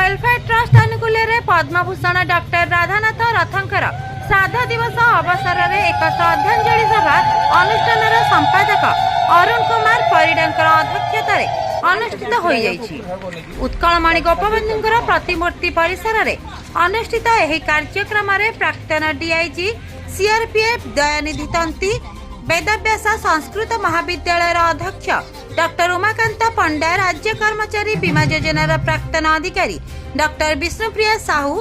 Welfare trust ଆନୁକୂଲ୍ୟରେ Padma Bhushan doctor Radhanath ରଥଙ୍କର ଶ୍ରାଦ୍ଧ ଦିବସ ଅବସରରେ ଏକ ଶ୍ରଦ୍ଧାଞ୍ଜଳି ସଭା ଅନୁଷ୍ଠାନର ସମ୍ପାଦକ ଅରୁଣ କୁମାର ପରିଡ଼ାଙ୍କର ଅଧ୍ୟକ୍ଷତାରେ ଅନୁଷ୍ଠିତ ହୋଇଯାଇଛି। ଉତ୍କଳମଣି ଗୋପବନ୍ଧୁଙ୍କର ପ୍ରତିମୂର୍ତ୍ତି ପରିସରରେ ଅନୁଷ୍ଠିତ ଏହି କାର୍ଯ୍ୟକ୍ରମରେ ପ୍ରାକ୍ତନ ଡିଆଇଜି ସିଆରପିଏଫ୍ ଦୟାନିଧି ତନ୍ତି, ବେଦବ୍ୟାସ ସଂସ୍କୃତ ମହାବିଦ୍ୟାଳୟର ଅଧ୍ୟକ୍ଷ ଡକ୍ଟର ଉମାକାନ୍ତ ପଣ୍ଡା, ରାଜ୍ୟ କର୍ମଚାରୀ ବୀମା ଯୋଜନାର ପ୍ରାକ୍ତନ ଅଧିକାରୀ ଡକ୍ଟର ବିଷ୍ଣୁପ୍ରିୟା ସାହୁ,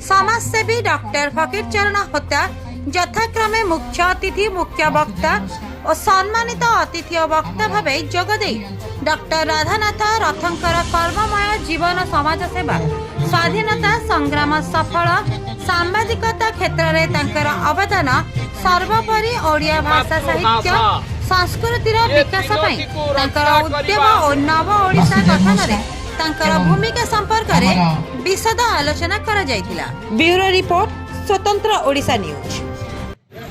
ସମାଜସେବୀ ଡକ୍ଟର ଫକୀର ଚରଣ ହୋତା ଯଥାକ୍ରମେ ମୁଖ୍ୟ ଅତିଥି, ମୁଖ୍ୟ ବକ୍ତା ଓ ସମ୍ମାନିତ ଅତିଥି ଓ ବକ୍ତା ଭାବେ ଯୋଗଦେଇ ଡକ୍ଟର ରାଧାନାଥ ରଥଙ୍କର କର୍ମମୟ ଜୀବନ, ସମାଜ ସେବା, ସ୍ୱାଧୀନତା ସଂଗ୍ରାମ, ସଫଳ ସାମ୍ବାଦିକତା କ୍ଷେତ୍ରରେ ତାଙ୍କର ଅବଦାନ, ସର୍ବୋପରି ଓଡ଼ିଆ ଭାଷା, ସାହିତ୍ୟ, ସଂସ୍କୃତିର ବିକାଶ ପାଇଁ ତାଙ୍କର ଉଦ୍ୟମ ଓ ନବ ଓଡ଼ିଶା ଗଠନରେ ତାଙ୍କର ଭୂମିକା ସମ୍ପର୍କରେ ବିଶଦ ଆଲୋଚନା କରାଯାଇଥିଲା। ବ୍ୟୁରୋ ରିପୋର୍ଟ, ସ୍ୱତନ୍ତ୍ର ଓଡ଼ିଶା ନ୍ୟୁଜ୍।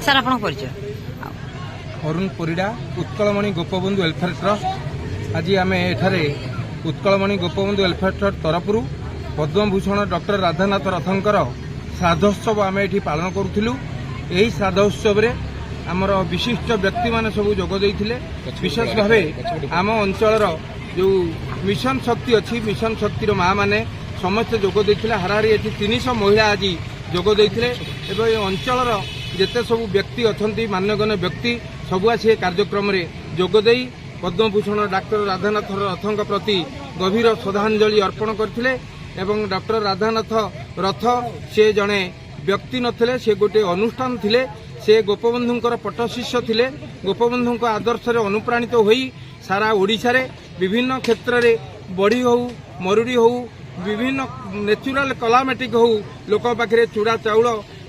ସାର୍, ଆପଣଙ୍କ ପରିଚୟ? Arun Parida, Utkalmani Gopabandhu welfare trust. ଆଜି ଆମେ ଏଠାରେ ଉତ୍କଳମଣି ଗୋପବନ୍ଧୁ ୱେଲଫେୟାର ଟ୍ରଷ୍ଟ ତରଫରୁ ପଦ୍ମଭୂଷଣ ଡକ୍ଟର ରାଧାନାଥ ରଥଙ୍କର ଶ୍ରାଦ୍ଧୋତ୍ସବ ଆମେ ଏଠି ପାଳନ କରୁଥିଲୁ। ଏହି ଶ୍ରାଦ୍ଧ ଉତ୍ସବରେ ଆମର ବିଶିଷ୍ଟ ବ୍ୟକ୍ତିମାନେ ସବୁ ଯୋଗ ଦେଇଥିଲେ। ବିଶେଷ ଭାବେ ଆମ ଅଞ୍ଚଳର ଯେଉଁ ମିଶନ ଶକ୍ତି ଅଛି, ମିଶନ ଶକ୍ତିର ମାଆମାନେ ସମସ୍ତେ ଯୋଗ ଦେଇଥିଲେ। ହାରାହାରି ଏଠି 300 ମହିଳା ଆଜି ଯୋଗ ଦେଇଥିଲେ ଏବଂ ଏ ଅଞ୍ଚଳର ଯେତେ ସବୁ ବ୍ୟକ୍ତି ଅଛନ୍ତି, ମାନ୍ୟଗଣ୍ୟ ବ୍ୟକ୍ତି ସବୁ ଆସି ଏ କାର୍ଯ୍ୟକ୍ରମରେ ଯୋଗ ଦେଇ ପଦ୍ମଭୂଷଣ ଡାକ୍ତର ରାଧାନାଥ ରଥଙ୍କ ପ୍ରତି ଗଭୀର ଶ୍ରଦ୍ଧାଞ୍ଜଳି ଅର୍ପଣ କରିଥିଲେ। ଏବଂ ଡକ୍ଟର ରାଧାନାଥ ରଥ ସେ ଜଣେ ବ୍ୟକ୍ତି ନଥିଲେ, ସେ ଗୋଟିଏ ଅନୁଷ୍ଠାନ ଥିଲେ। ସେ ଗୋପବନ୍ଧୁଙ୍କର ପଟ୍ଟଶିଷ୍ୟ ଥିଲେ। ଗୋପବନ୍ଧୁଙ୍କ ଆଦର୍ଶରେ ଅନୁପ୍ରାଣିତ ହୋଇ ସାରା ଓଡ଼ିଶାରେ ବିଭିନ୍ନ କ୍ଷେତ୍ରରେ ବଢ଼ି ହେଉ, ମରୁଡ଼ି ହେଉ, ବିଭିନ୍ନ ନ୍ୟାଚୁରାଲ କାଲାମିଟି ହେଉ, ଲୋକଙ୍କ ପାଖରେ ଚୁଡ଼ା, ଚାଉଳ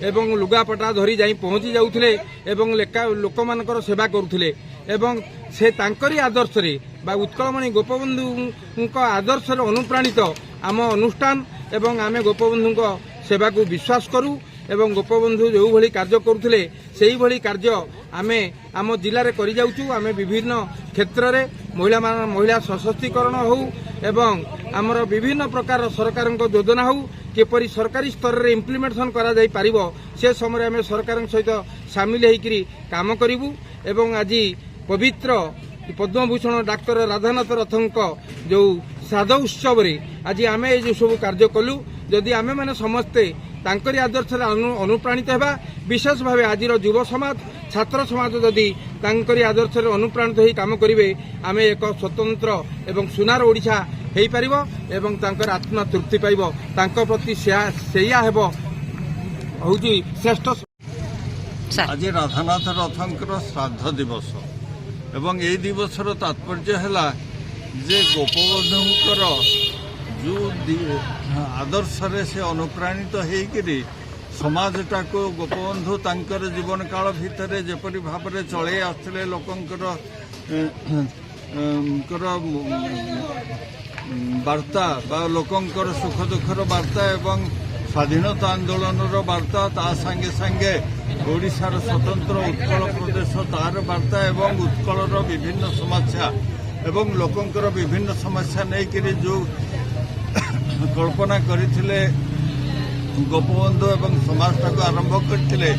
ଏବଂ ଲୁଗାପଟା ଧରି ଯାଇ ପହଞ୍ଚି ଯାଉଥିଲେ ଏବଂ ଲେକା ଲୋକମାନଙ୍କର ସେବା କରୁଥିଲେ। ଏବଂ ସେ ତାଙ୍କରି ଆଦର୍ଶରେ ବା ଉତ୍କଳମଣି ଗୋପବନ୍ଧୁଙ୍କ ଆଦର୍ଶରେ ଅନୁପ୍ରାଣିତ ଆମ ଅନୁଷ୍ଠାନ ଏବଂ ଆମେ ଗୋପବନ୍ଧୁଙ୍କ ସେବାକୁ ବିଶ୍ୱାସ କରୁ ଏବଂ ଗୋପବନ୍ଧୁ ଯେଉଁଭଳି କାର୍ଯ୍ୟ କରୁଥିଲେ, ସେଇଭଳି କାର୍ଯ୍ୟ ଆମେ ଆମ ଜିଲ୍ଲାରେ କରିଯାଉଛୁ। ଆମେ ବିଭିନ୍ନ କ୍ଷେତ୍ରରେ ମହିଳା ମହିଳା ସଶକ୍ତିକରଣ ହେଉ ଏବଂ ଆମର ବିଭିନ୍ନ ପ୍ରକାର ସରକାରଙ୍କ ଯୋଜନା ହେଉ, କିପରି ସରକାରୀ ସ୍ତରରେ ଇମ୍ପ୍ଲିମେଣ୍ଟେସନ କରାଯାଇପାରିବ, ସେ ସମୟରେ ଆମେ ସରକାରଙ୍କ ସହିତ ସାମିଲ ହୋଇକରି କାମ କରିବୁ। ଏବଂ ଆଜି ପବିତ୍ର ପଦ୍ମଭୂଷଣ ଡାକ୍ତର ରାଧାନାଥ ରଥଙ୍କ ଯେଉଁ ଶ୍ରାଦ୍ଧ ଉତ୍ସବରେ ଆଜି ଆମେ ଏଇ ଯେଉଁ ସବୁ କାର୍ଯ୍ୟ କଲୁ, ଯଦି ଆମେମାନେ ସମସ୍ତେ ତାଙ୍କରି ଆଦର୍ଶରେ ଅନୁପ୍ରାଣିତ ହେବା, ବିଶେଷ ଭାବେ ଆଜିର ଯୁବ ସମାଜ, ଛାତ୍ର ସମାଜ ଯଦି ତାଙ୍କରି ଆଦର୍ଶରେ ଅନୁପ୍ରାଣିତ ହୋଇ କାମ କରିବେ, ଆମେ ଏକ ସ୍ୱତନ୍ତ୍ର ଏବଂ ସୁନାର ଓଡ଼ିଶା ହେଇପାରିବ ଏବଂ ତାଙ୍କର ଆତ୍ମା ତୃପ୍ତି ପାଇବ। ତାଙ୍କ ପ୍ରତି ସେଇଆ ହେବ ହେଉଛି ଶ୍ରେଷ୍ଠ। ସାର୍। ଆଜି ରାଧାନାଥ ରଥଙ୍କର ଶ୍ରାଦ୍ଧ ଦିବସ ଏବଂ ଏଇ ଦିବସର ତାତ୍ପର୍ଯ୍ୟ ହେଲା ଯେ ଗୋପବନ୍ଧୁଙ୍କର ଯେଉଁ ଆଦର୍ଶରେ ସେ ଅନୁପ୍ରାଣିତ ହେଇକିରି ସମାଜଟାକୁ ଗୋପବନ୍ଧୁ ତାଙ୍କର ଜୀବନ କାଳ ଭିତରେ ଯେପରି ଭାବରେ ଚଳେଇ ଆସୁଥିଲେ, ଲୋକଙ୍କର ଙ୍କର ବାର୍ତ୍ତା ବା ଲୋକଙ୍କର ସୁଖ ଦୁଃଖର ବାର୍ତ୍ତା ଏବଂ ସ୍ୱାଧୀନତା ଆନ୍ଦୋଳନର ବାର୍ତ୍ତା, ତା ସାଙ୍ଗେ ସାଙ୍ଗେ ଓଡ଼ିଶାର ସ୍ୱତନ୍ତ୍ର ଉତ୍କଳ ପ୍ରଦେଶ ତାର ବାର୍ତ୍ତା ଏବଂ ଉତ୍କଳର ବିଭିନ୍ନ ସମସ୍ୟା ଏବଂ ଲୋକଙ୍କର ବିଭିନ୍ନ ସମସ୍ୟା ନେଇକରି ଯେଉଁ କଳ୍ପନା କରିଥିଲେ ଗୋପବନ୍ଧୁ ଏବଂ ସମାଜଟାକୁ ଆରମ୍ଭ କରିଥିଲେ,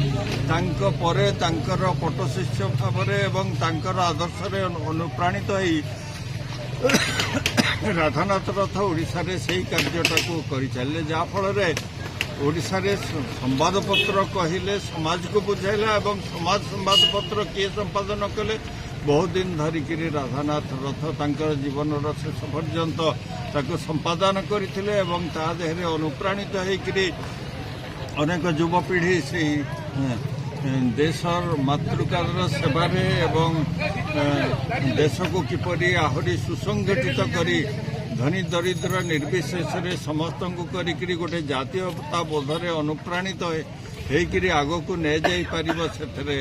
ତାଙ୍କ ପରେ ତାଙ୍କର ପଟ୍ଟଶିଷ୍ୟ ଭାବରେ ଏବଂ ତାଙ୍କର ଆଦର୍ଶରେ ଅନୁପ୍ରାଣିତ ହେଇ ରାଧାନାଥ ରଥ ଓଡ଼ିଶାରେ ସେଇ କାର୍ଯ୍ୟଟାକୁ କରିଚାଲିଲେ, ଯାହାଫଳରେ ଓଡ଼ିଶାରେ ସମ୍ବାଦପତ୍ର କହିଲେ ସମାଜକୁ ବୁଝାଇଲା ଏବଂ ସମାଜ ସମ୍ବାଦପତ୍ର କିଏ ସମ୍ପାଦନ କଲେ? ବହୁତ ଦିନ ଧରିକିରି ରାଧାନାଥ ରଥ ତାଙ୍କର ଜୀବନର ଶେଷ ପର୍ଯ୍ୟନ୍ତ ତାକୁ ସମ୍ପାଦନ କରିଥିଲେ ଏବଂ ତା ଦେହରେ ଅନୁପ୍ରାଣିତ ହେଇକିରି ଅନେକ ଯୁବପିଢ଼ି ସେଇ ଦେଶର ମାତୃକାର ସେବାରେ ଏବଂ ଦେଶକୁ କିପରି ଆହୁରି ସୁସଂଗଠିତ କରି ଧନୀ ଦରିଦ୍ର ନିର୍ବିଶେଷରେ ସମସ୍ତଙ୍କୁ କରିକିରି ଗୋଟେ ଜାତୀୟତା ବୋଧରେ ଅନୁପ୍ରାଣିତ ହେଇକିରି ଆଗକୁ ନିଆଯାଇପାରିବ, ସେଥିରେ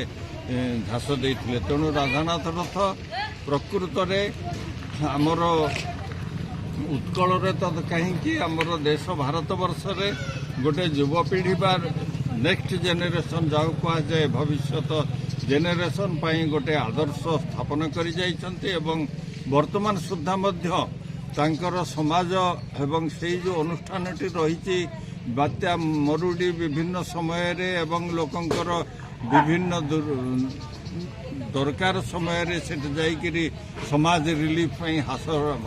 ଝାସ ଦେଇଥିଲେ। ତେଣୁ ରାଧାନାଥ ରଥ ପ୍ରକୃତରେ ଆମର ଉତ୍କଳରେ ତ କାହିଁକି, ଆମର ଦେଶ ଭାରତବର୍ଷରେ ଗୋଟେ ଯୁବପିଢ଼ି ବା ନେକ୍ସଟ ଜେନେରେସନ୍ ଯାହାକୁ କୁହାଯାଏ, ଭବିଷ୍ୟତ ଜେନେରେସନ୍ ପାଇଁ ଗୋଟେ ଆଦର୍ଶ ସ୍ଥାପନ କରିଯାଇଛନ୍ତି ଏବଂ ବର୍ତ୍ତମାନ ସୁଦ୍ଧା ମଧ୍ୟ ତାଙ୍କର ସମାଜ ଏବଂ ସେଇ ଯେଉଁ ଅନୁଷ୍ଠାନଟି ରହିଛି, ବାତ୍ୟା, ମରୁଡ଼ି ବିଭିନ୍ନ ସମୟରେ ଏବଂ ଲୋକଙ୍କର ବିଭିନ୍ନ ଦରକାର ସମୟରେ ସେଠି ଯାଇକରି ସମାଜ ରିଲିଫ ପାଇଁ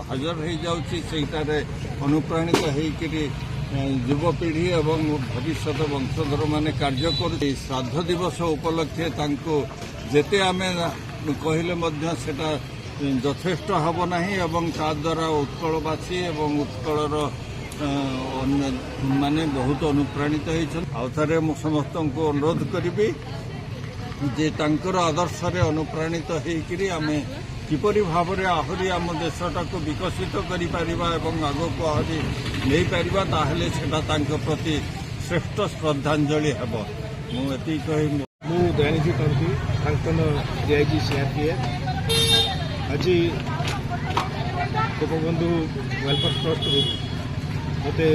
ହାଜର ହେଇଯାଉଛି। ସେଇଟାରେ ଅନୁପ୍ରାଣିତ ହେଇକରି ଯୁବପିଢ଼ି ଏବଂ ଭବିଷ୍ୟତ ବଂଶଧରମାନେ କାର୍ଯ୍ୟ କରୁଛି। ଏହି ଶ୍ରାଦ୍ଧ ଦିବସ ଉପଲକ୍ଷେ ତାଙ୍କୁ ଯେତେ ଆମେ କହିଲେ ମଧ୍ୟ ସେଟା ଯଥେଷ୍ଟ ହେବ ନାହିଁ ଏବଂ ତା ଦ୍ୱାରା ଉତ୍କଳବାସୀ ଏବଂ ଉତ୍କଳର ଅନ୍ୟ ମାନେ ବହୁତ ଅନୁପ୍ରାଣିତ ହେଇଛନ୍ତି। ଆଉ ଥରେ ମୁଁ ସମସ୍ତଙ୍କୁ ଅନୁରୋଧ କରିବି ଯେ ତାଙ୍କର ଆଦର୍ଶରେ ଅନୁପ୍ରାଣିତ ହେଇକରି ଆମେ କିପରି ଭାବରେ ଆହୁରି ଆମ ଦେଶଟାକୁ ବିକଶିତ କରିପାରିବା ଏବଂ ଆଗକୁ ଆହୁରି ନେଇପାରିବା, ତାହେଲେ ସେଟା ତାଙ୍କ ପ୍ରତି ଶ୍ରେଷ୍ଠ ଶ୍ରଦ୍ଧାଞ୍ଜଳି ହେବ। ମୁଁ ଏତିକି କହି ମୁଁ ଦୟାନିଧି ତନ୍ତ୍ରୀ, ପ୍ରାକ୍ତନ ଡିଆଇଜି ସିଆର୍ପିଏଫ୍। ଆଜି ଗୋପବନ୍ଧୁ ୱେଲଫେୟାର ଟ୍ରଷ୍ଟରୁ ମୋତେ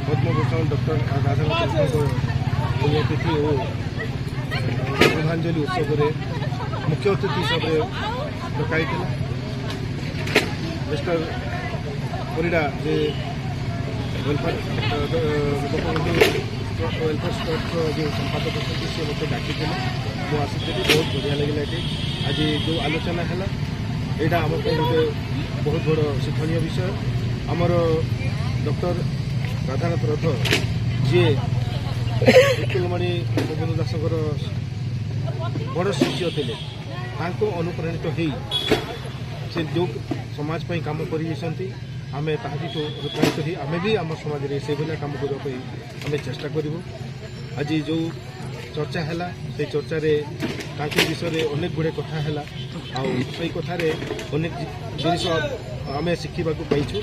ପଦ୍ମଭୂଷଣ ଡକ୍ଟର ରାଧାନାଥ ରଥଙ୍କ ପୁଣ୍ୟତିଥି ଓ ଶ୍ରଦ୍ଧାଞ୍ଜଳି ଉତ୍ସବରେ ମୁଖ୍ୟ ଅତିଥି ହିସାବରେ ଡକାଇଥିଲା। ମିଷ୍ଟର ପରିଡ଼ା, ଯେ ୱେଲଫେୟାର ଗୋପବନ୍ଧୁ ୱେଲଫେୟାର ଟ୍ରଷ୍ଟର ଯେଉଁ ସମ୍ପାଦକ ଅଛନ୍ତି, ସେ ମୋତେ ଡାକିଥିଲେ। ମୁଁ ଆସିଥିଲି, ବହୁତ ବଢ଼ିଆ ଲାଗିଲା ଏଠି। ଆଜି ଯେଉଁ ଆଲୋଚନା ହେଲା, ଏଇଟା ଆମ ପାଇଁ ଗୋଟେ ବହୁତ ବଡ଼ ଶିକ୍ଷଣୀୟ ବିଷୟ। ଆମର ଡକ୍ଟର ରାଧାନାଥ ରଥ, ଯିଏ ଉତ୍କଳମଣି ଗୋପବନ୍ଧୁ ଦାସଙ୍କର ବଡ଼ ଶିଷ୍ୟ ଥିଲେ, ତାଙ୍କୁ ଅନୁପ୍ରାଣିତ ହେଇ ସେ ଯେଉଁ ସମାଜ ପାଇଁ କାମ କରିଯାଇଛନ୍ତି, ଆମେ ତାହାଠୁ ଅନୁପ୍ରାଣିତ ହେଇ ଆମେ ବି ଆମ ସମାଜରେ ସେଇଭଳିଆ କାମ କରିବା ପାଇଁ ଆମେ ଚେଷ୍ଟା କରିବୁ। ଆଜି ଯେଉଁ ଚର୍ଚ୍ଚା ହେଲା, ସେଇ ଚର୍ଚ୍ଚାରେ ତାଙ୍କ ବିଷୟରେ ଅନେକ ଗୁଡ଼ିଏ କଥା ହେଲା ଆଉ ସେଇ କଥାରେ ଅନେକ ଜିନିଷ ଆମେ ଶିଖିବାକୁ ପାଇଛୁ।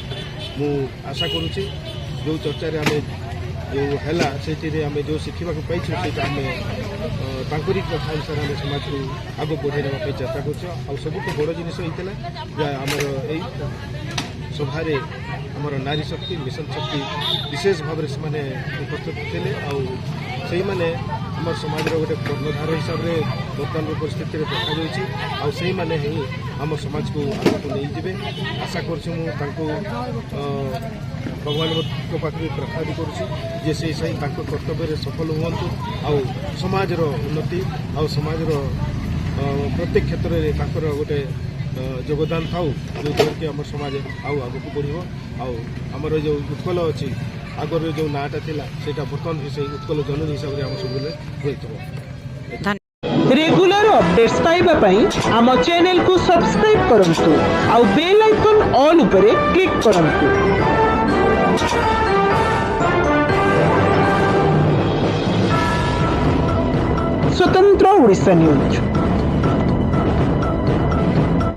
ମୁଁ ଆଶା କରୁଛି, ଯେଉଁ ଚର୍ଚ୍ଚାରେ ଆମେ ଯେଉଁ ହେଲା, ସେଇଥିରେ ଆମେ ଯେଉଁ ଶିଖିବାକୁ ପାଇଛୁ, ସେଇଟା ଆମେ ତାଙ୍କରି କଥା ଅନୁସାରେ ଆମେ ସମାଜକୁ ଆଗକୁ ବଢ଼ାଇ ନେବା ପାଇଁ ଚେଷ୍ଟା କରୁଛୁ। ଆଉ ସବୁଠୁ ବଡ଼ ଜିନିଷ ହେଇଥିଲା ଯେ ଆମର ଏଇ ସଭାରେ ଆମର ନାରୀ ଶକ୍ତି, ମିଶନ ଶକ୍ତି ବିଶେଷ ଭାବରେ ସେମାନେ ଉପସ୍ଥିତ ଥିଲେ। ଆଉ ସେଇମାନେ ଆମ ସମାଜର ଗୋଟେ କର୍ଣ୍ଣଧାର ହିସାବରେ ବର୍ତ୍ତମାନର ପରିସ୍ଥିତିରେ ଦେଖାଯାଉଛି। ଆଉ ସେଇମାନେ ହିଁ ଆମ ସମାଜକୁ ଆଗକୁ ନେଇଯିବେ, ଆଶା କରୁଛି। ମୁଁ ତାଙ୍କୁ ଭଗବାନଙ୍କ ପାଖରେ ପ୍ରାର୍ଥନା ବି କରୁଛି ଯେ ସେଇ ସେଇ ତାଙ୍କ କର୍ତ୍ତବ୍ୟରେ ସଫଳ ହୁଅନ୍ତୁ ଆଉ ସମାଜର ଉନ୍ନତି ଆଉ ସମାଜର ପ୍ରତ୍ୟେକ କ୍ଷେତ୍ରରେ ତାଙ୍କର ଗୋଟେ ଯୋଗଦାନ ଥାଉ, ଯେଉଁଦ୍ୱାରା କି ଆମ ସମାଜ ଆଉ ଆଗକୁ ବଢ଼ିବ। ଆଉ ଆମର ଯେଉଁ ଉତ୍କଳ ଅଛି, ଆଗର ଯେଉଁ ନାଁଟା ଥିଲା, ସେଇଟା ବର୍ତ୍ତମାନ ବି ସେଇ ଉତ୍କଳ ଜନନୀ ହିସାବରେ ଆମ ସବୁବେଳେ ହୋଇଥିବ। ରେଗୁଲାର ଅପଡେଟ୍ସ ପାଇବା ପାଇଁ ଆମ ଚ୍ୟାନେଲକୁ ସବସ୍କ୍ରାଇବ କରନ୍ତୁ ଆଉ ବେଲ୍ ଆଇକନ୍ ଅଲ୍ ଉପରେ କ୍ଲିକ୍ କରନ୍ତୁ। ସ୍ୱତନ୍ତ୍ର ଓଡ଼ିଶା ନ୍ୟୁଜ୍।